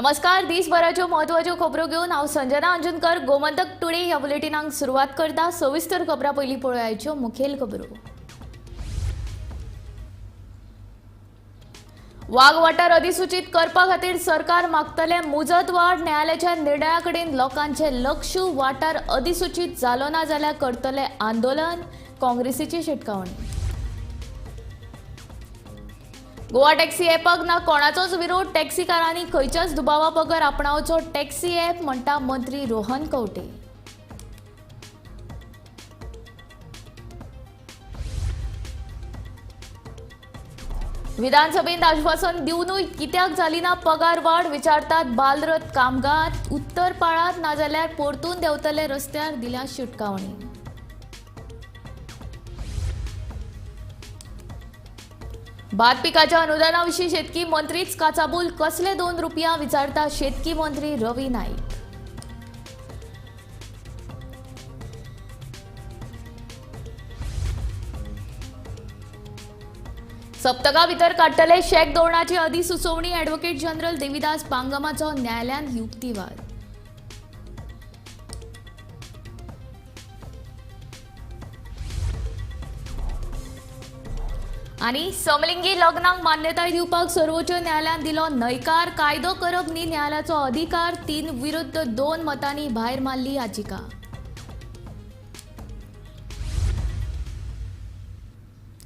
नमस्कार, दिसभराच्यो म्हत्वाच्यो खबरो घेवन हांव संजना अंजनकर गोमंतक टुडे ह्या बुलेटिनाक सुरवात करता. सविस्तर खबरां पयलीं पळोवयाच्यो मुखेल खबरो. वाग वाठार अधिसूचित करपा खातीर सरकार मागतले मुजतवाढ. न्यायालयाच्या निर्णया कडेन लोकांचे लक्ष. वाठार अधिसूचित जालो ना जाल्यार करतले आंदोलन, काँग्रेसीची शिटकावणी. गोवा टॅक्सी ॲपाक ना कोणाचोच विरोध. टॅक्सीकारांनी खंयच्याच दुबावा बगर आपणावचो टॅक्सी ॲप, म्हणटा मंत्री रोहन खंवटे. विधानसभेत आश्वासन दिवनूय कित्याक जाली ना पगार वाड, विचारतात बालरथ कामगार. उत्तर पाळात नाजाल्यार परतून देंवतले रस्त्यार, दिल्या शिटकावणी. भात पिकाच्या अनुदाना विशीं शेतकी मंत्रीच काचाबूल. कसले 2 रुपया, विचारता शेतकी मंत्री रवी नाईक. सप्तका भितर काडटले शॅक धोरणाची अधिसुचोवणी. ॲडव्होकेट जनरल देविदास पांगमाचो न्यायालयांत युक्तिवाद. आनी समलिंगी लग्नाक मान्यताय दिवपाक सर्वोच्च न्यायालयान दिलो न्हयकार. कायदो करप न्ही न्यायालयाचो अधिकार. 3-2 मतांनी भायर मारली याचिका.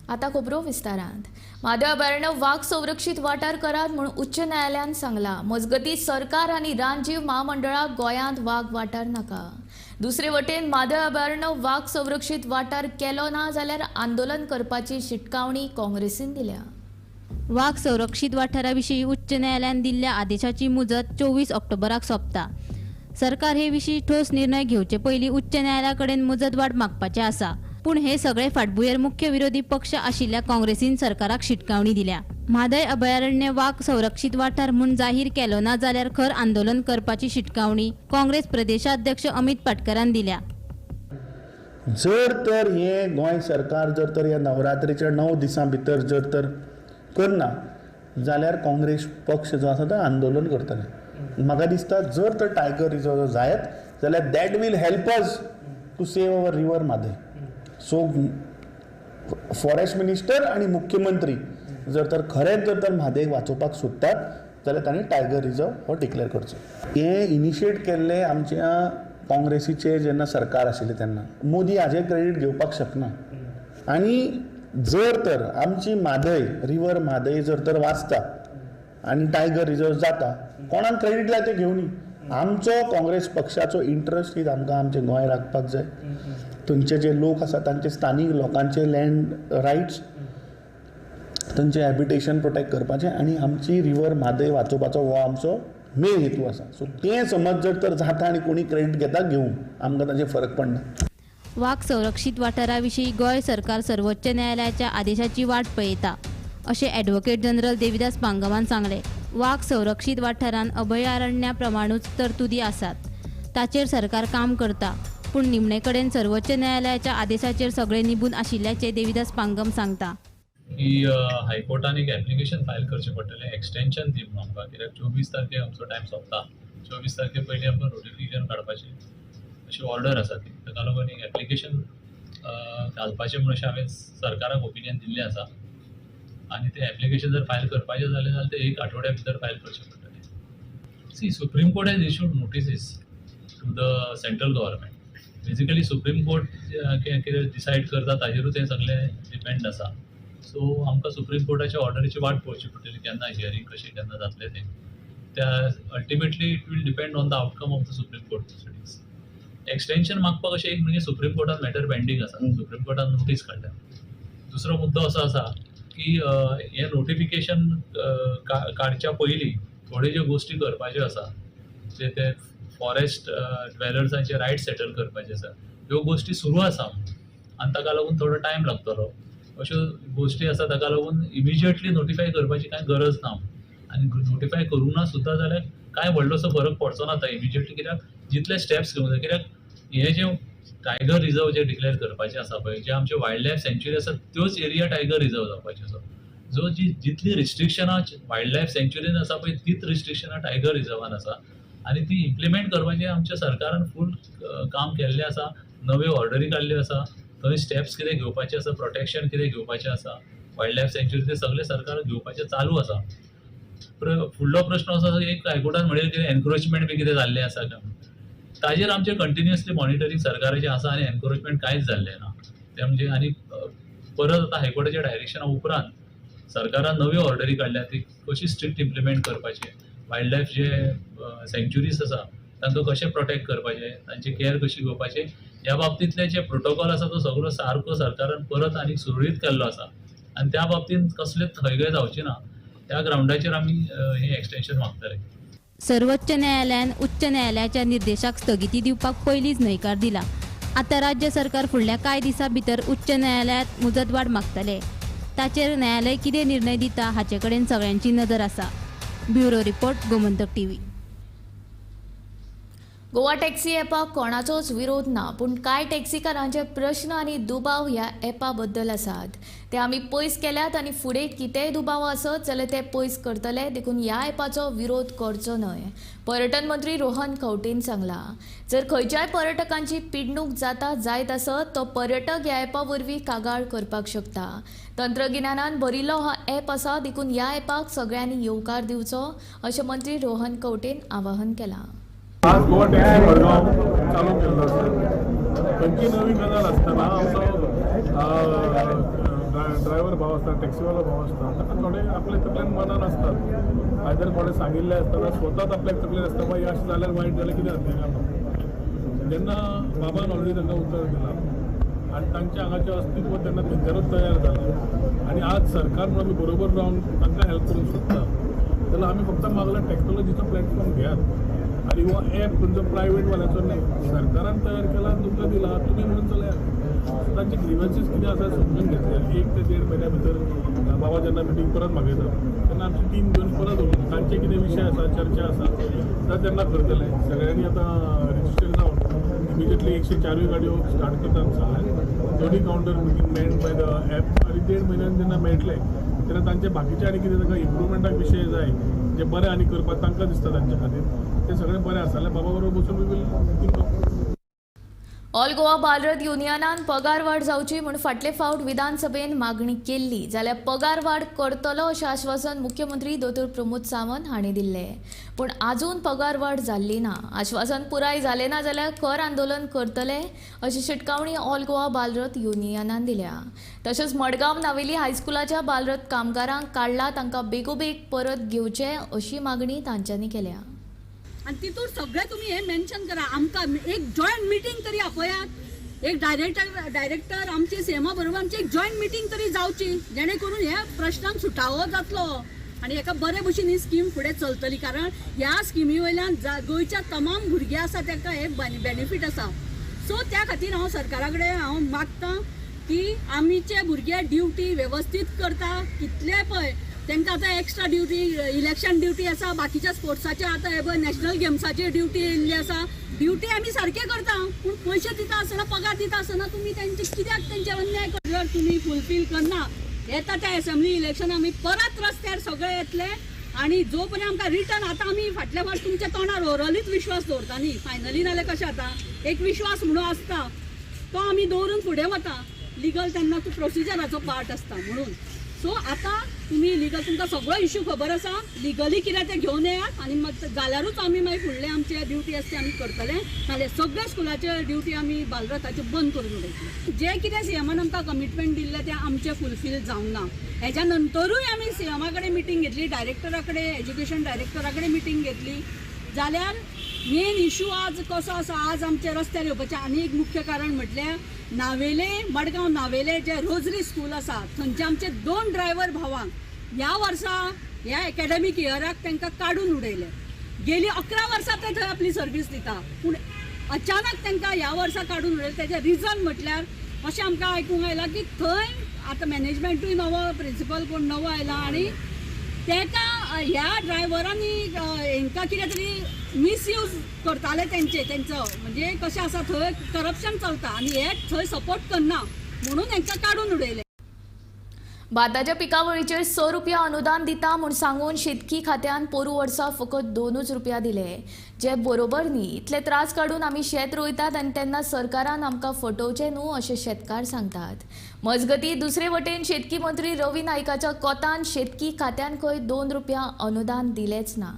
आता खबरो विस्तारांत. म्हादय अभयारण्य वाग संरक्षीत वाठार करात म्हूण उच्च न्यायालयान सांगला. मजगतीं सरकार आनी रानजीव म्हामंडळाक गोंयांत वाग वाठार नाका. दुसरे वटेन म्हादय अभयारण्य वाग संरक्षीत वाठार केलो ना जाल्यार आंदोलन करपाची शिटकावणी काँग्रेसीन दिल्या. वाग संरक्षीत वाठारा विशीं उच्च न्यायालयान दिल्ल्या आदेशाची मुजत 24 ऑक्टोबराक सोंपता. सरकार हे विशीं ठोस निर्णय घेवचे पयलीं उच्च न्यायालया कडेन मुजतवाड मागपाचें आसा. पूण हे सगळे फाटभुंयेर मुख्य विरोधी पक्ष आशिल्ल्या काँग्रेसीन सरकाराक शिटकावणी दिल्या. म्हादय अभयारण्य वाग संरक्षीत वाठार म्हूण जाहीर केलो ना जाल्यार खर आंदोलन करपाची शिटकावणी काँग्रेस प्रदेशाध्यक्ष अमित पाटकरान दिल्या. जर तर हे गोंय सरकार जर तर ह्या नवरात्रीच्या 9 दिसां भितर जर तर करना जाल्यार काँग्रेस पक्ष जो आसा तो आंदोलन करतले. म्हाका दिसता जर तर टायगर रिजर्व जायत जाल्यार that will help us to save our river Mhadei. So forest minister आनी मुख्यमंत्री जर तर खरेंच जर तर म्हादय वाचोवपाक सोदतात जाल्यार तांणी टायगर रिजर्व हो डिक्लेअर करचो. हें इनिशिएट केल्लें आमच्या काँग्रेसीचें जेन्ना सरकार आशिल्लें तेन्ना. मोदी हाजें क्रेडीट घेवपाक शकना. आनी जर तर आमची म्हादय रिवर म्हादय जर तर वाचता आनी टायगर रिजर्व जाता, कोणाक क्रेडीट जाय तें घेवनी. आमचो काँग्रेस पक्षाचो इंट्रस्ट is आमकां आमचें गोंय राखपाक जाय. थंयचे जे लोक आसा तांचे स्थानीक लोकांचे लँड रायट्स, थंयचें हॅबिटेशन प्रोटेक्ट करपाचें आनी आमची रिवर म्हादय वाचोवपाचो हो आमचो मेन हेतू आसा. सो तें समज जर तर जाता आनी कोणी क्रेडीट घेता घेवं, आमकां ताचेर फरक पडना. वाग संरक्षीत वाठारा विशीं गोंय सरकार सर्वोच्च न्यायालयाच्या आदेशाची वाट पळयता अशें ॲडव्होकेट जनरल देविदास पांगमान सांगलें. वाग संरक्षीत वाठारान अभयारण्या प्रमाणूच तरतुदी आसात, ताचेर सरकार काम करता. पूण निमणे कडेन सर्वोच्च न्यायालयाच्या आदेशाचेर सगळे निबून आशिल्ल्याचें देविदास पांगम सांगता. की हायकोर्टान एक एप्लिकेशन फायल करचें पडटलें एक्सटेंशन दी म्हणून आमकां, कित्याक 24 तारखेक आमचो टायम सोंपता. 24 तारखे पयलीं आमकां नोटिफिकेशन काडपाचें अशी ऑर्डर आसा ती. ताका लागून एक एप्लिकेशन घालपाचें म्हूण अशें हांवें सरकाराक ओपिनियन दिल्लें आसा. आनी तें एप्लिकेशन जर फायल करपाचें जालें जाल्यार तें एक आठवड्या भितर फायल करचें पडटलें. See, Supreme Court has issued notices to the central government. Basically Supreme Court कितें डिसायड करता ताजेरूच हें सगळें डिपेंड आसा. सो आमकां सुप्रीम कोर्टाच्या ऑर्डरीची वाट पळोवची पडटली, केन्ना हियरींग कशें केन्ना जातलें तें. त्या ultimately it will depend on the outcome of the Supreme Court proceedings. Extension मागपाक अशें एक म्हणजे सुप्रीम कोर्टान मॅटर पेंडींग आसा, सुप्रीम कोर्टान नोटीस काडल्या. दुसरो मुद्दो असो आसा की हें नोटिफिकेशन काडच्या पयलीं थोड्यो ज्यो गोश्टी करपाच्यो आसा, जे ते फॉरेस्ट ड्वेलर्सांचे रायट सेटल करपाचे आसा, ह्यो गोश्टी सुरू आसा आनी ताका लागून थोडो टायम लागतलो. अश्यो गोश्टी आसा ताका लागून इमिजिएटली नोटिफाय करपाची कांय गरज ना. आनी नोटिफाय करूं ना सुद्दां जाल्यार कांय व्हडलोसो फरक पडचो ना आतां इमिजिएटली, कित्याक जितले स्टेप्स घेवंक जाय. कित्याक हें जें टायगर रिजर्व जे डिक्लेअर करपाचें आसा पळय, जे आमचे वायल्ड लायफ सँच्युरी आसा त्योच एरिया टायगर रिजर्व जावपाच्यो आसा. जो जी जितली रिस्ट्रिक्शनां वायल्ड लायफ सँच्युरीन आसा पळय तीच रिस्ट्रिक्शनां टायगर रिजर्वान आसा आनी ती इम्प्लिमेंट करपाचें आमच्या सरकारान फूल काम केल्लें आसा. नव्यो ऑर्डरी काडल्यो आसा, थंय स्टेप्स कितें घेवपाचें आसा, प्रोटेक्शन कितें घेवपाचें आसा वायल्ड लायफ सँच्युरी, ते सगळें सरकार घेवपाचें चालू आसा. फुडलो प्रश्न असो एक हायकोर्टान म्हणेल कितें एनक्रोचमेंट बी कितें जाल्लें आसा काय म्हणून, ताजेर आमचें कंटिन्युअसली मॉनिटरींग सरकाराचें आसा आनी एनक्रोचमेंट कांयच जाल्लें ना. तें म्हणजे आनी परत आतां हायकोर्टाच्या डायरेक्शना उपरांत सरकारान नव्यो ऑर्डरी काडल्या ती कशी स्ट्रिक्ट इम्प्लिमेंट करपाची, वायल्ड लायफ जे सँच्युरीज आसा तांकां कशें प्रोटेक्ट करपाचें, तांची केअर कशी घेवपाची, ह्या बाबतींतले जे प्रोटोकॉल आसा तो सगळो सारको सरकारान परत आनी सुरळीत केल्लो आसा आनी त्या बाबतींत कसलेच हयगय जावची ना त्या ग्रावंडाचेर आमी हें एक्सटेंशन मागतले. सर्वोच्च न्यायालयान उच्च न्यायालयाच्या निर्देशाक स्थगिती दिवपाक पयलींच न्हयकार दिला. आतां राज्य सरकार फुडल्या कांय दिसां भितर उच्च न्यायालयांत मुजतवाड मागतले. ताचेर न्यायालय कितें निर्णय दिता हाचे कडेन सगळ्यांची नदर आसा. Bureau report, Gomantak TV. Goa taxi ॲपाक कोणाचोच विरोध ना, पूण कांय टॅक्सीकारांचे प्रश्न आनी दुबाव ह्या ॲपा बद्दल आसात. ते आमी पयस केल्यात आनी फुडें कितेंय दुबाव आसत जाल्यार ते पयस करतले, देखून ह्या ॲपाचो विरोध करचो न्हय, पर्यटन मंत्री रोहन खंवटेन सांगलां. जर खंयच्याय पर्यटकांची पिडणूक जाता जायत आसत तो पर्यटक ह्या ॲपा वरवीं कागाळ करपाक शकता. तंत्रगिन्यानान भरिल्लो हो ॲप आसा, देखून ह्या ॲपाक सगळ्यांनी येवकार दिवचो अशें मंत्री रोहन खंवटेन आवाहन केलां. आज गोवा टॅक्सी मडगांव चालू केल्लो आसा. खंयची नवी गजाल आसतना आमचो ड्रायव्हर भाव आसता, टॅक्सीवालो भाव आसता, ताका थोडे आपले तकलेन मनान आसतात, आयदर कोणें सांगिल्लें आसतना स्वताच आपल्याक तकलेन आसता बाबा हें अशें जाल्यार वायट जाल्यार कितें जातलें काय म्हणून. जेन्ना बाबान ऑलरेडी तांकां उतर दिलां आनी तांचें हांगाचें अस्तित्व तेन्ना थंयसरूच तयार जालां आनी आज सरकार म्हणून आमी बरोबर रावन तांकां हेल्प करूंक सोदता, जाल्यार आमी फक्त मागला टॅक्नोलॉजीचो प्लॅटफॉर्म घेयात आनी हो एप तुमचो प्रायवेट वाल्याचो न्हय, सरकारान तयार केला आनी तुमकां दिला, तुमी म्हणून चलयात. तांचे ग्रिवन्सीस कितें आसा समजून घेतले. 1 ते 1.5 म्हयन्या भितर बाबा जेन्ना मिटींग परत मागयता तेन्ना आमची टीम घेवन परत वचून तांचे कितें विशय आसा, चर्चा आसा तर तेन्ना करतले. सगळ्यांनी आतां रजिस्टर जावन इमिजिएटली 104 गाडयो स्टार्ट करता आमी सांगलें. दोनूय counter meeting man by the app आनी 1.5 म्हयन्यान जेन्ना मेळटले तेन्ना तांचे बाकीचे आनी कितें तांकां इम्प्रुवमेंटाक विशय जाय जे बरें आनी करपाक तांकां दिसता तांचे खातीर ते सगळें बरें आसा जाल्यार बाबा बरोबर बसून we will think of. All Goa Balrath युनियनान पगारवाड जावची म्हूण फाटले फावट विधानसभेन मागणी केल्ली, जाल्यार पगारवाड करतलो अशें आश्वासन मुख्यमंत्री दोतोर प्रमोद सावंत हांणी दिल्लें, पूण आजून पगारवाड जाल्ली ना. आश्वासन पुराय जालें ना जाल्यार खर आंदोलन करतले अशी शिटकावणी ऑल गोवा बालरथ युनियनान दिल्या. तशेंच मडगांव नावेली हायस्कुलाच्या बालरथ कामगारांक काडला तांकां बेगोबेग परत घेवचे अशी मागणी तांच्यांनी केल्या. आनी तितूर सगळें तुमी हें मेन्शन करा, आमकां एक जॉयंट मिटींग तरी आपयात, एक डायरेक्टर आमचे सीएमा बरोबर आमची एक जॉयंट मिटींग तरी जावची, जेणे करून ह्या प्रश्नांक सुटावो जातलो आनी एका बरे भशेन ही स्कीम फुडें चलतली. कारण ह्या स्किमी वयल्यान गोंयच्या तमाम भुरगे आसा तांकां हे बेनिफीट आसा. सो त्या खातीर हांव सरकारा कडेन हांव मागता की आमचे भुरगे ड्युटी वेवस्थीत करता, कितले पळय तांकां आतां एक्स्ट्रा ड्युटी, इलेक्शन ड्युटी आसा, बाकीच्या स्पोर्ट्साचे आतां हे पळय नॅशनल गेम्साची ड्युटी येयल्ली आसा. ड्युटी आमी सारके करता पूण पयशे दिता आसतना, पगार दिता आसतना तुमी तेंचे कित्याक तेंचे अन्याय जर तुमी फुलफील करना येता त्या एसेंब्ली इलेक्शन आमी परत रस्त्यार सगळे येतले आनी जो पर्यंत आमकां रिटर्न आतां आमी फाटल्या फावट तुमच्या तोंडार ओरलीच विश्वास दवरता न्ही, फायनली नाल्यार कशें आतां एक विश्वास म्हणून आसता तो आमी दवरून फुडें वता. लिगल तेन्ना तूं प्रोसिजराचो पार्ट आसता म्हणून. सो आतां तुमी लिगल तुमकां सगळो इश्यू खबर आसा, लिगली कितें तें घेवन येयात आनी मागीर जाल्यारूच आमी मागीर फुडले आमचे ड्युटी आसा ते आमी करतले, नाल्यार सगळ्या स्कुलाचे ड्युटी आमी बालरथाच्यो बंद करून उडयतले. जें कितें सीएमान आमकां कमिटमेंट दिल्लें तें आमचें फुलफील जावंक ना. हेज्या नंतरूय आमी सीएमा कडेन मिटींग घेतली, डायरेक्टरा कडेन, एज्युकेशन डायरेक्टरा कडेन मिटींग घेतली, जाल्यार मेन इश्यू आज कसो आसा, आज आमचे रस्त्यार येवपाचें आनी एक मुख्य कारण म्हटल्यार नावेले, मडगांव नावेले जे रोजरी स्कूल आसा थंयचे आमचे 2 ड्रायव्हर भावांक ह्या वर्सा ह्या एकाडेमीक इयराक तांकां काडून उडयले. गेली 11 वर्सां ते थंय आपली सर्वीस दिता पूण अचानक तांकां ह्या वर्सा काडून उडयलें. तेजें रिजन म्हटल्यार अशें आमकां आयकूंक आयलां की थंय आतां मॅनेजमेंटूय नवो प्रिंसिपल कोण नवो आयला आनी तेका ह्या ड्रायव्हरांनी हेंकां कितें तरी मिसयूज करताले तेंचो, म्हणजे कशें आसा थंय करप्शन चलता आनी हे थंय सपोर्ट करना म्हणून हेंकां काडून उडयले. भाताच्या पिकावळीचेर 100 रुपया अनुदान दिता म्हूण सांगून शेतकी खात्यान पोरूं वर्सा फकत 2 रुपया दिले, जे बरोबर न्ही. इतले त्रास काडून आमी शेत रोयतात आनी तेन्ना सरकारान आमकां फटोवचें न्हू अशें शेतकार सांगतात. मजगतीं दुसरे वटेन शेतकी मंत्री रवी नायकाच्या कोतान शेतकी खात्यान खंय 2 रुपया अनुदान दिलेंच ना.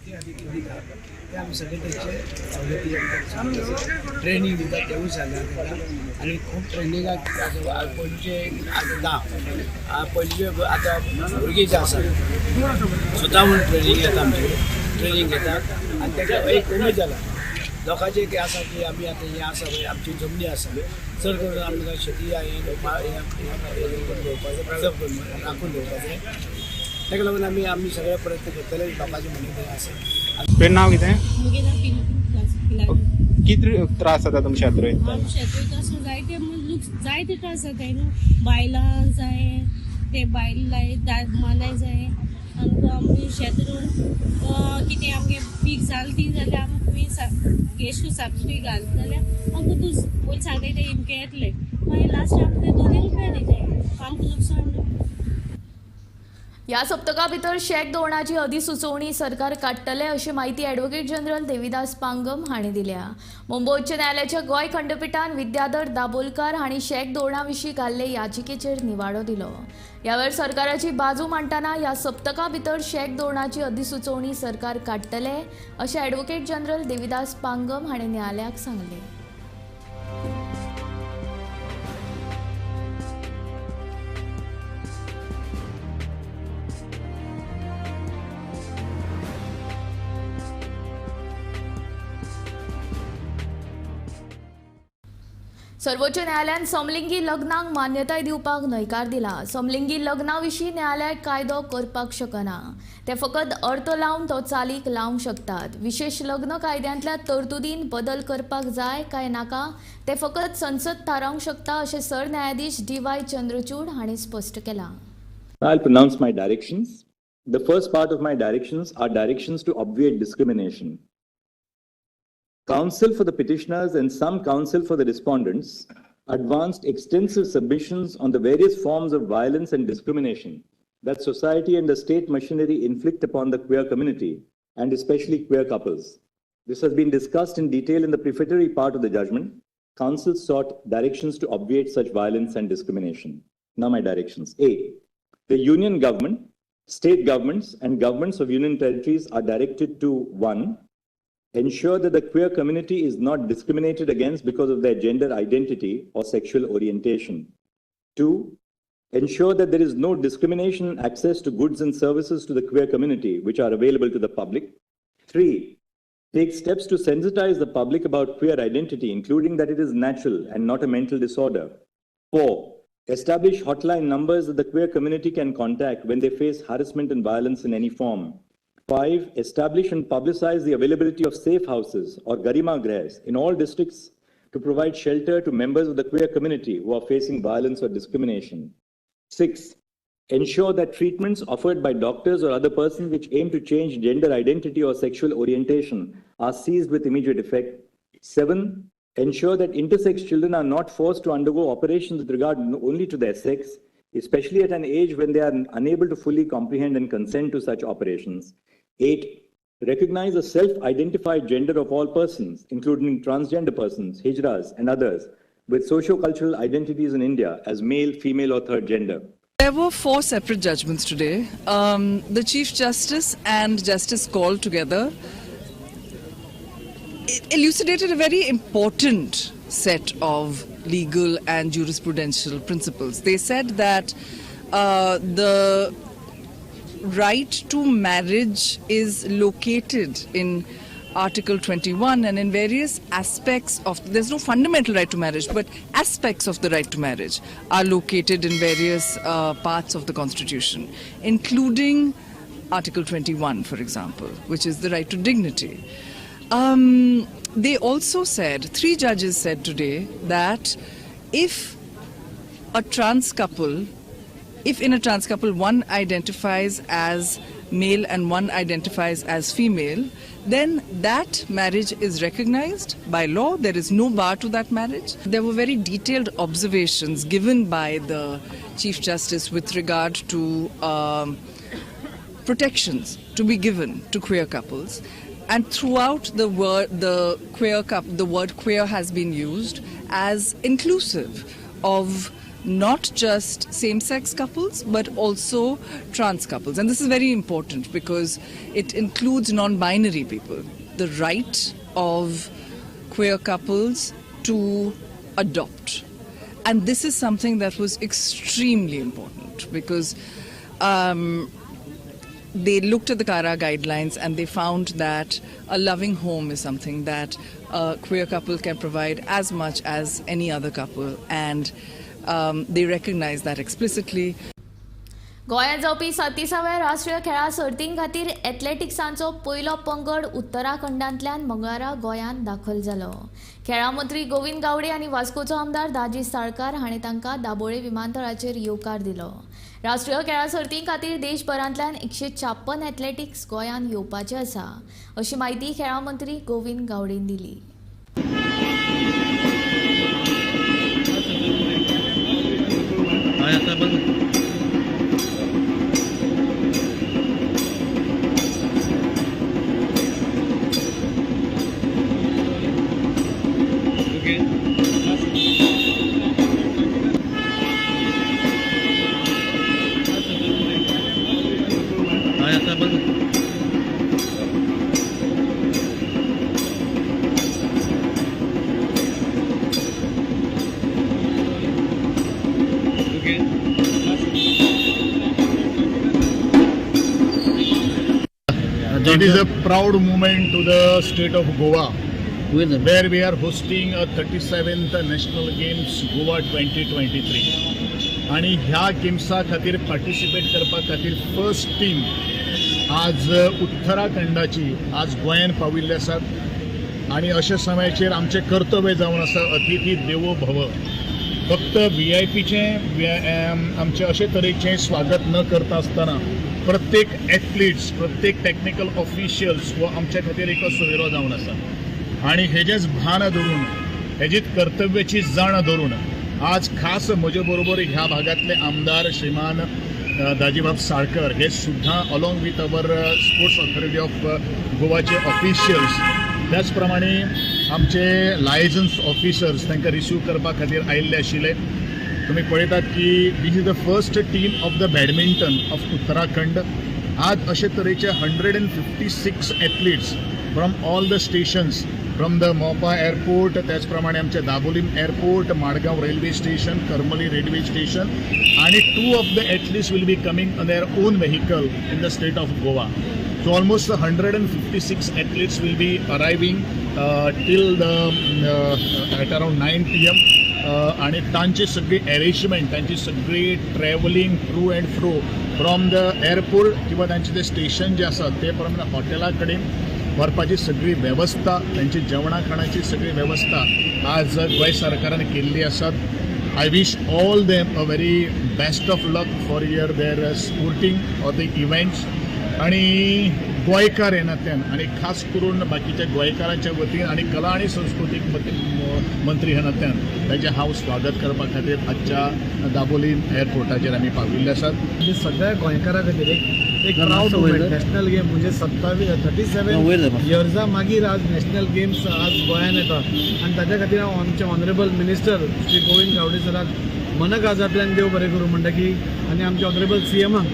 ते आमी सगळे तेंचे सवलती ट्रेनींग दितात तेवूय सांगला तांकां. आनी खूब ट्रेनिंगाक पयलींचे आतां ना, पयलींचे आतां भुरगीं जे आसा स्वता म्हूण ट्रेनींग घेता, आमचे ट्रेनींग घेतात आनी ताका एक उमेद जाला लोकांचें एक आसा की आमी आतां हें आसा पळय आमची जमनी आसा चड करून आमकां शेती हें दवरपाचें, प्रिजर्व करून राखून दवरपाचें. ताका लागून आमी आमी सगळे प्रयत्न करतले लोकांचें म्हणणें तें आसा. तुवें नांव कितें? म्हगेलें नांव पिनाकिनी. कितें त्रास जाता तुमच्या शेत रोयता? आमच्या शेत रोयता आसतना जायते जायते त्रास जाताय न्हू. बायलां जाय ते बायल लाय मानाय जाय आमकां आमी शेत रोवन कितें आमगे पीक जालें ती जाल्यार आमी गॅस सबसिडी घालता जाल्यार आमकां तूं पयलीं सांगताय ते इमके येतले, मागीर लास्ट आमकां ते 2 रुपया दिताय, आमकां लुकसाण. ह्या सप्तका भितर शॅक धोरणाची अधिसुचोवणी सरकार काडटले अशी माहिती ॲडव्होकेट जनरल देविदास पांगम हांणी दिल्या. मुंबय उच्च न्यायालयाच्या गोंय खंडपिठान विद्याधर दाबोलकार हांणी शॅक धोरणा विशीं घाल्ले याचिकेचेर निवाडो दिलो. ह्या वेळार सरकाराची बाजू मांडटना ह्या सप्तका भितर शॅक धोरणाची अधिसुचोवणी सरकार काडटले अशें ॲडव्होकेट जनरल देविदास पांगम हांणी न्यायालयाक सांगलें. सर्वोच्च न्यायालयान समलिंगी लग्नांक मान्यताय दिवपाक न्हयकार दिला. समलिंगी लग्ना विशीं न्यायालय कायदो करपाक शकना, ते फकत अर्थ लावन तो चालीक लावंक शकतात. विशेष लग्न कायद्यांतल्या तरतुदीन बदल करपाक जाय काय नाका ते फकत संसद थारावंक शकता अशें सरन्यायाधीश डी.वाय. चंद्रचूड हांणी स्पश्ट केलां. I'll pronounce my directions. The first part of my directions are directions to obviate discrimination. Counsel for the petitioners and some counsel for the respondents advanced extensive submissions on the various forms of violence and discrimination that society and the state machinery inflict upon the queer community and especially queer couples. This has been discussed in detail in the prefatory part of the judgment. Counsel sought directions to obviate such violence and discrimination. Now my directions. A, the union government, state governments and governments of union territories are directed to 1, ensure that the queer community is not discriminated against because of their gender identity or sexual orientation. 2, ensure that there is no discrimination in access to goods and services to the queer community which are available to the public. 3, take steps to sensitize the public about queer identity, including that it is natural and not a mental disorder. 4, establish hotline numbers that the queer community can contact when they face harassment and violence in any form. 5, establish and publicize the availability of safe houses or Garima Grahs in all districts to provide shelter to members of the queer community who are facing violence or discrimination. 6, ensure that treatments offered by doctors or other persons which aim to change gender identity or sexual orientation are seized with immediate effect. 7, ensure that intersex children are not forced to undergo operations with regard only to their sex, especially at an age when they are unable to fully comprehend and consent to such operations. 8, recognize the self-identified gender of all persons, including transgender persons, hijras, and others, with socio-cultural identities in India as male, female, or third gender. There were 4 separate judgments today. The Chief Justice and Justice Kaul together elucidated a very important set of legal and jurisprudential principles. They said that the right to marriage is located in Article 21 and in various aspects of, there's no fundamental right to marriage, but aspects of the right to marriage are located in various parts of the Constitution, including Article 21, for example, which is the right to dignity. They also said, 3 judges said today, that if a trans couple, if in a trans couple one identifies as male and one identifies as female, then that marriage is recognized by law. There is no bar to that marriage. There were very detailed observations given by the Chief Justice with regard to protections to be given to queer couples. And throughout the word, the word queer has been used as inclusive of not just same-sex couples but also trans couples. And this is very important because it includes non-binary people. The right of queer couples to adopt. And this is something that was extremely important because they looked at the CARA guidelines and they found that a loving home is something that a queer couple can provide as much as any other couple, and they recognize that explicitly. गोंयांत जावपी 37व्या राष्ट्रीय खेळां सर्तीं खातीर एथलेटिक्सांचो पयलो पंगड उत्तराखंडांतल्यान मंगळारा गोंयांत दाखल जालो. खेळां मंत्री गोविंद गावडे आनी वास्कोचो आमदार दाजी साळकार हाणें तांकां दाबोळे विमानतळाचेर येवकार दिलो. राष्ट्रीय खेळां सर्तीं खातीर देशभरांतल्यान 156 एथलेटिक्स गोंयांत येवपाचे आसा अशी म्हायती खेळां मंत्री गोविंद गावडेन दिली. It is a proud moment to the state of Goa, where we are hosting a 37th National Games Goa 2023. आणि ह्या गेम्सा खातीर पार्टिसिपेट करपा खातीर फर्स्ट टीम आज उत्तराखंडाची आज गोंयान पाविल्ले आसात. आनी अशा समयाचेर आमचें कर्तव्य जावन आसा अतिथी देवो भव. फक्त VIPचें आमचें अशे तरेचें स्वागत न करता आसतना प्रत्येक एथलीट्स, प्रत्येक टॅक्निकल ऑफिशियल्स हो आमच्या खातीर एक सोयरो जावन आसा. आनी हेजेच भान धरून, हेजीच कर्तव्याची जाण धरून आज खास म्हजे बरोबर ह्या भागांतले आमदार श्रीमान दाजीबाब साळकर हे सुद्दां along with our sports authority of गोवाचे ऑफिशियल्स, त्याच प्रमाणे आमचे लायजन्स ऑफिसर्स तांकां रिसीव करपा खातीर आयिल्ले आशिल्ले. तुम्ही पळयतात की this is the first team of the badminton of Uttarakhand. आज अशे तरेचे 156 athletes from all the stations, from the Mopa airport, त्याचप्रमाणे आमचे Dabolim airport, Madgaon railway station, Karmali railway station, आणि 2 of the athletes will be coming on their own vehicle in the state of Goa. So almost 156 athletes will be arriving till the at around 9 PM. आणि तांची सगळी arrangement, तांची सगळी travelling through and fro from the airport किंवा तांचे ते station जे आसा ते प्रमाणे हॉटेला कडेन व्हरपाची सगळी वेवस्था, तांची जेवणा खाणाची सगळी वेवस्था आज गोंय सरकारान केल्ली आसात. I wish all them a very best of luck for your their sporting or the events. आणि गोंयकार ह्या नात्यान आनी खास करून बाकीच्या गोंयकारांच्या वतीन आनी कला आनी संस्कृतीक मंत्री ह्या नात्यान तांचें हांव स्वागत करपा खातीर आजच्या दाबोली एअरपोर्टाचेर आमी पाविल्ले आसात. म्हणजे सगळ्या गोंयकारां खातीर एक प्रावड मुवमेंट. नॅशनल गेम म्हणजे 37 इयर्सां मागीर आज नॅशनल गेम्स आज गोंयांत येता आनी ताच्या खातीर हांव आमचे ऑनरेबल मिनिस्टर श्री गोविंद गावडे सराक मनकाळजांतल्यान देव बरें करूं म्हणटा की, आनी आमचे ऑनरेबल CMाक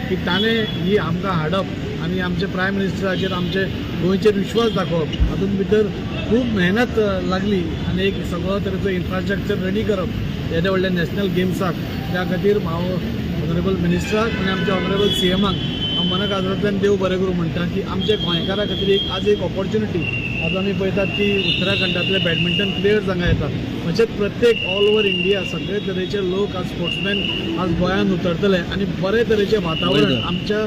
की ताणें ही आमकां हाडप आनी आमचे प्रायम मिनिस्टराचेर आमचे गोंयचेर विश्वास दाखोवप, हातूंत भितर खूब मेहनत लागली आनी एक सगळो तरेचो इन्फ्रास्ट्रक्चर रेडी करप येद्या व्हडल्या नॅशनल गेम्साक. त्या खातीर हांव ऑनरेबल मिनिस्टराक आनी आमच्या ऑनरेबल CMाक हांव मनकाळजांतल्यान देव बरें करूं म्हणटा की आमच्या गोंयकारां खातीर एक आज एक ऑपॉर्च्युनिटी. आज आमी पळयतात की उत्तराखंडांतले बॅडमिंटन प्लेयर्स हांगा येतात, म्हणजेच प्रत्येक ऑल ओवर इंडिया सगळे तरेचे लोक आज स्पोर्ट्समॅन आज गोंयांत उतरतले आनी बरे तरेचें वातावरण आमच्या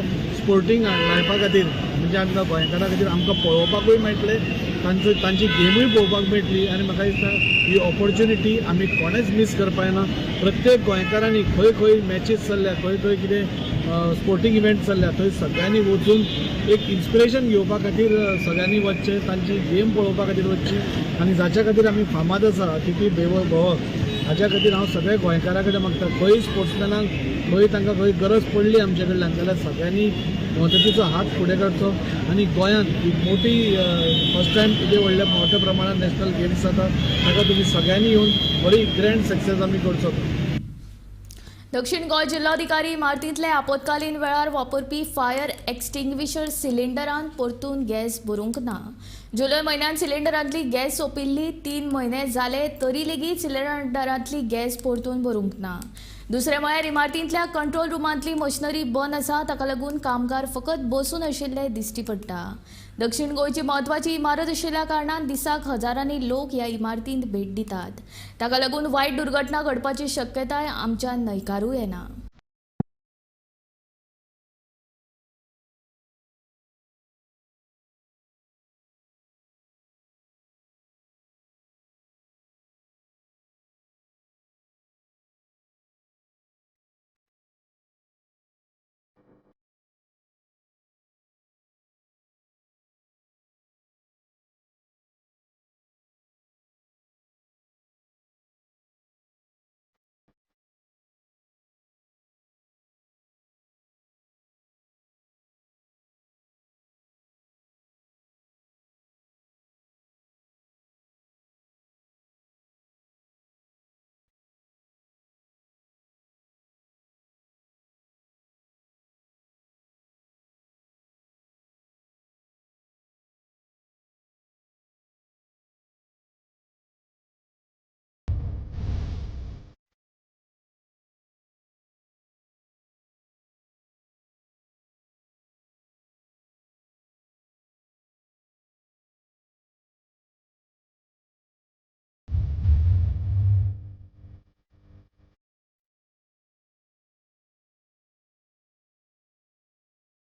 स्पोर्टींग लायफा खातीर म्हणजे आमकां गोंयकारां खातीर आमकां पळोवपाकूय मेळटलें, तांचो तांची गेमूय पळोवपाक मेळटली. आनी म्हाका दिसता ही ऑपॉर्च्युनिटी आमी कोणेंच मीस करपा जायना. प्रत्येक गोंयकारांनी खंय खंय मॅचीस चल्ल्या, खंय खंय कितें स्पोर्टींग इव्हेंट चल्ल्या थंय सगळ्यांनी वचून एक इन्स्पिरेशन घेवपा खातीर सगळ्यांनी वचचें, तांची गेम पळोवपा खातीर वचची. आनी जाच्या खातीर आमी फामाद आसा टिटी भोवक, हाच्या खातीर हांव सगळ्या गोंयकारां कडेन मागता, खंय स्पोर्ट्समॅनाक खंय तांकां खंय गरज पडली आमचे कडल्यान जाल्यार सगळ्यांनी मदतीचो हात फुडें काडचो. आनी गोंयांत एक मोठी फर्स्ट टायम इतले व्हडल्या मोठ्या प्रमाणात नॅशनल गेम्स जाता, ताका तुमी सगळ्यांनी येवन बरी ग्रँड सक्सेस आमी करचो. दक्षिण गोंय जिल्लोधिकारी इमारतींतले आपत्कालीन वेळार वापरपी फायर एक्सटिंग्विशर सिलिंडरान परतून गॅस भरूंक ना. जुलय म्हयन्यान सिलिंडरांतली गॅस सोंपिल्ली 3 म्हयने जाले तरी लेगीत सिलिंडरांतली गॅस परतून भरूंक ना. दुसरें म्हळ्यार इमारतींतल्या कंट्रोल रुमांतली मशिनरी बंद आसा, ताका लागून कामगार फकत बसून आशिल्ले दिश्टी पडटा. दक्षिण गोंयची म्हत्वाची इमारत आशिल्ल्या कारणान दिसाक हजारांनी लोक ह्या इमारतींत भेट दितात, ताका लागून वायट दुर्घटना घडपाची शक्यताय आमच्यान न्हयकारूं येना.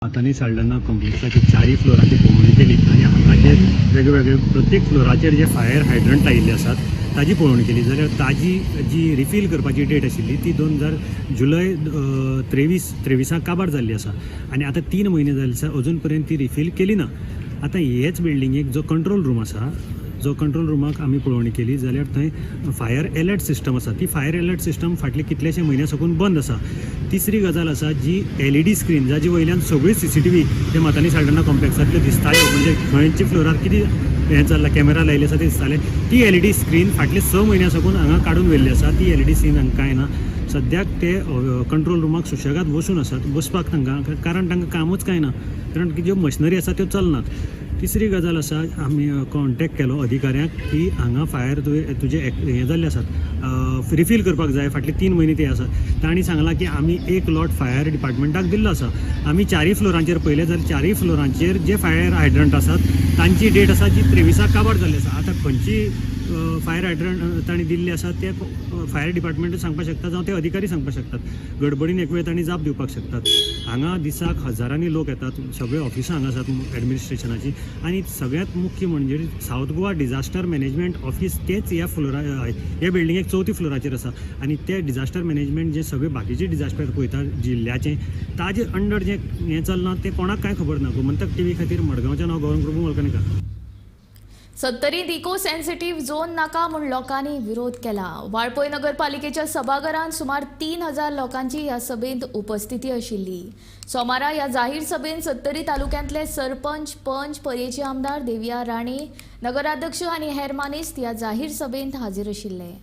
मातानी साल्डना कॉम्प्लेक्साची 4 फ्लोराची पळोवणी केली आनी हांगाचेर वेगवेगळे प्रत्येक फ्लोराचेर जे फायर हायड्रंट लायिल्ले आसात ताजी पळोवणी केली. जाल्यार ताजी जी रिफील करपाची डेट आशिल्ली ती 2000 जुलय 23 काबार जाल्ली आसा आनी आतां 3 म्हयने जाले आसा अजून पर्यंत ती रिफील केली ना. आतां हेच बिल्डिंगेक जो कंट्रोल रूम आसा, जो कंट्रोल रुमाक आमी पळोवणी केली जाल्यार थंय फायर एलर्ट सिस्टम आसा, ती फायर एलर्ट सिस्टम फाटले कितलेशे म्हयन्या साकून बंद आसा. तिसरी गजाल आसा जी LED screen जाजी वयल्यान सगळी CCTV ते मातानी साल्डना कॉम्प्लेक्सांतल्यो दिसताल्यो, म्हणजे खंयच्या फ्लोरार कितें हें चल्लां, कॅमेरा लायिल्ले आसा ते दिसताले. ती LED screen फाटले 6 म्हयन्या साकून हांगा काडून व्हेल्ली आसा, ती LED screen हांकां कांय ना. सद्याक ते कंट्रोल रुमाक सुशेगाद बसून आसात, बसपाक तांकां, कारण तांकां कामूच कांय ना, कारण ज्यो मशिनरी आसा त्यो चलनात. तिसरी गजाल आसा, आमी कॉन्टेक्ट केलो अधिकाऱ्यांक की हांगा फायर तुजे हें जाल्ले आसात, रिफील करपाक जाय, फाटले 3 म्हयने ते आसात. तांणी सांगलां की आमी 1 लॉट फायर डिपार्टमेंटाक दिल्लो आसा, आमी 4 फ्लोरांचेर पळयलें जाल्यार 4 फ्लोरांचेर जे फायर हायड्रंट आसात तांची डेट आसा जी 23 काबार जाल्ली आसा. आतां खंयची फायर हायड्रंट तांणी दिल्ली आसा ते फायर डिपार्टमेंट सांगपाक शकता जावं ते अधिकारी सांगपाक शकतात, गडबडीन एक वेळ तांणी जाप दिवपाक शकतात. हांगा दिसाक हजारांनी लोक येतात, सगळे ऑफिसां हांगा आसात एडमिनिस्ट्रेशनाची, आनी सगळ्यांत मुख्य म्हणजे South Goa disaster management office तेच ह्या फ्लोरा ह्या बिल्डिंगेक 4थ्या फ्लोराचेर आसा आनी ते डिजास्टर मॅनेजमेंट जे सगळे बाकीचे डिजास्टर पळयता जिल्ल्याचे ताजे अंडर जे हें चल्लां तें कोणाक कांय खबर ना. गोमंतक टीव्ही खातीर मडगांवच्यान हांव गौरंग प्रभू मलकणेकर. सत्तरींत इको सेन्सिटीव झोन नाका म्हूण लोकांनी विरोध केला. वाळपय नगरपालिकेच्या सभाघरांत सुमार 3000 लोकांची ह्या सभेंत उपस्थिती आशिल्ली. सोमारा ह्या जाहीर सभेंत सत्तरी तालुक्यांतले सरपंच, पंच, पर्येचे आमदार देविया राणे, नगराध्यक्ष आनी हेर मानेस्त ह्या जाहीर सभेंत हाजीर आशिल्ले.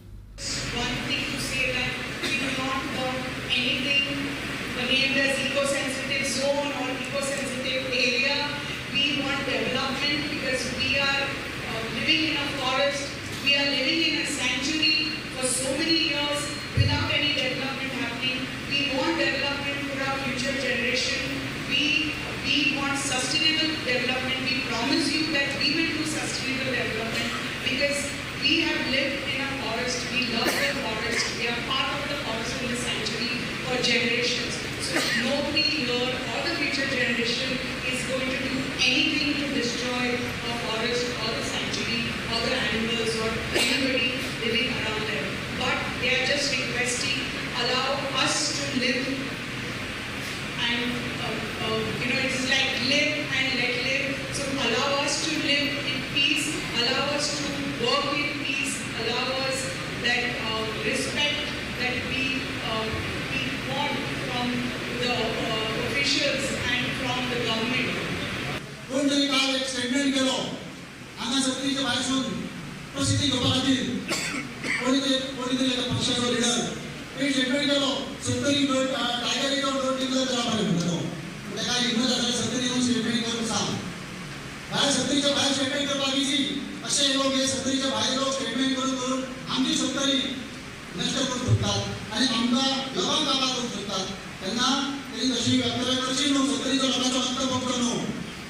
Living in a forest, we are living in a sanctuary for so many years without any development happening. We want development for our future generation. We want sustainable development. We promise you that we will do sustainable development because we have lived in a forest. We love the forest. We are part of the forest in the sanctuary for generations. So nobody here or the future generation generation is going to do anything to destroy a forest or the sanctuary or the animals or anybody living around them. But they are just requesting, allow us to live and it's like live and let live. So allow us to live in peace, allow us to work in peace, allow us that respect that we want from the officials and from the government. कोण तरी काल एक statement केलो हांगा सत्तरीच्या भायर प्रसिद्धी घेवपा खातीर कोणी तरी एका पक्षाचो लिडर एक स्टेटमेंट केलो सत्तरी टायगर don't declare करा बरें म्हणटा तो. ताका हिंमत आसल्यार सत्तरी येवन स्टेटमेंट करून सांग. भायर सत्तरीच्या भायर स्टेटमेंट करपाक इजी. अशे लोक हे सत्तरीच्या भायर लोक स्टेटमेंट करून करून आमची सत्तरी नश्ट करूंक सोदतात आनी आमकां लोकांक काबार करूंक सोदतात. तेन्ना तेणी तशी वक्तव्य करची न्हू. सत्तरीच्या लोकांचो अंत पडचो न्हू.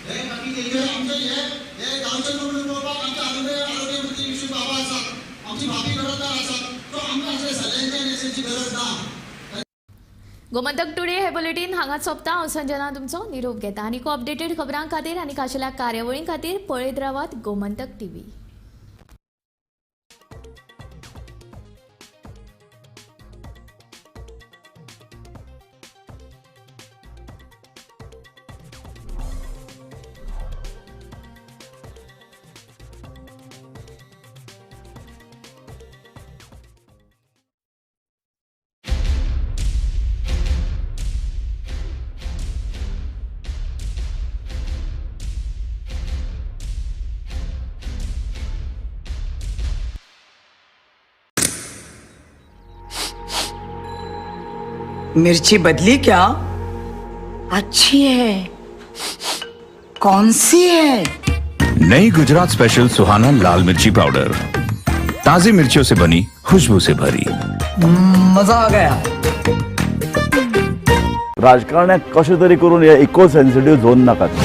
हे बाकीचे आमचे हे गांवचे लोक म्हणून पळोवपाक आमचे आरोग्य मंत्री विष्णू बाबा आसात, आमची भाभी घडतदार आसात. सो आमकां असले सल्ल्यांची आनी अशांची गरज ना. गोमंतक टुडे हे बुलेटीन हांगाच सोंपता. हांव संजना तुमचो निरोप घेता. आनी अपडेटेड खबरां खातीर आनी खाशेल्या कार्यावळीं खातीर पळयत रावात गोमंतक टीव्ही. मिर्ची बदली क्या? अच्छी है। कौन सी है? नई गुजरात स्पेशल सुहाना लाल मिर्ची पाउडर, ताजी मिर्चियों से बनी, खुशबू से भरी। मजा आ गया। राजकारण्याक कशें तरी करून हे इको सेन्सिटिव्ह झोन नाकात.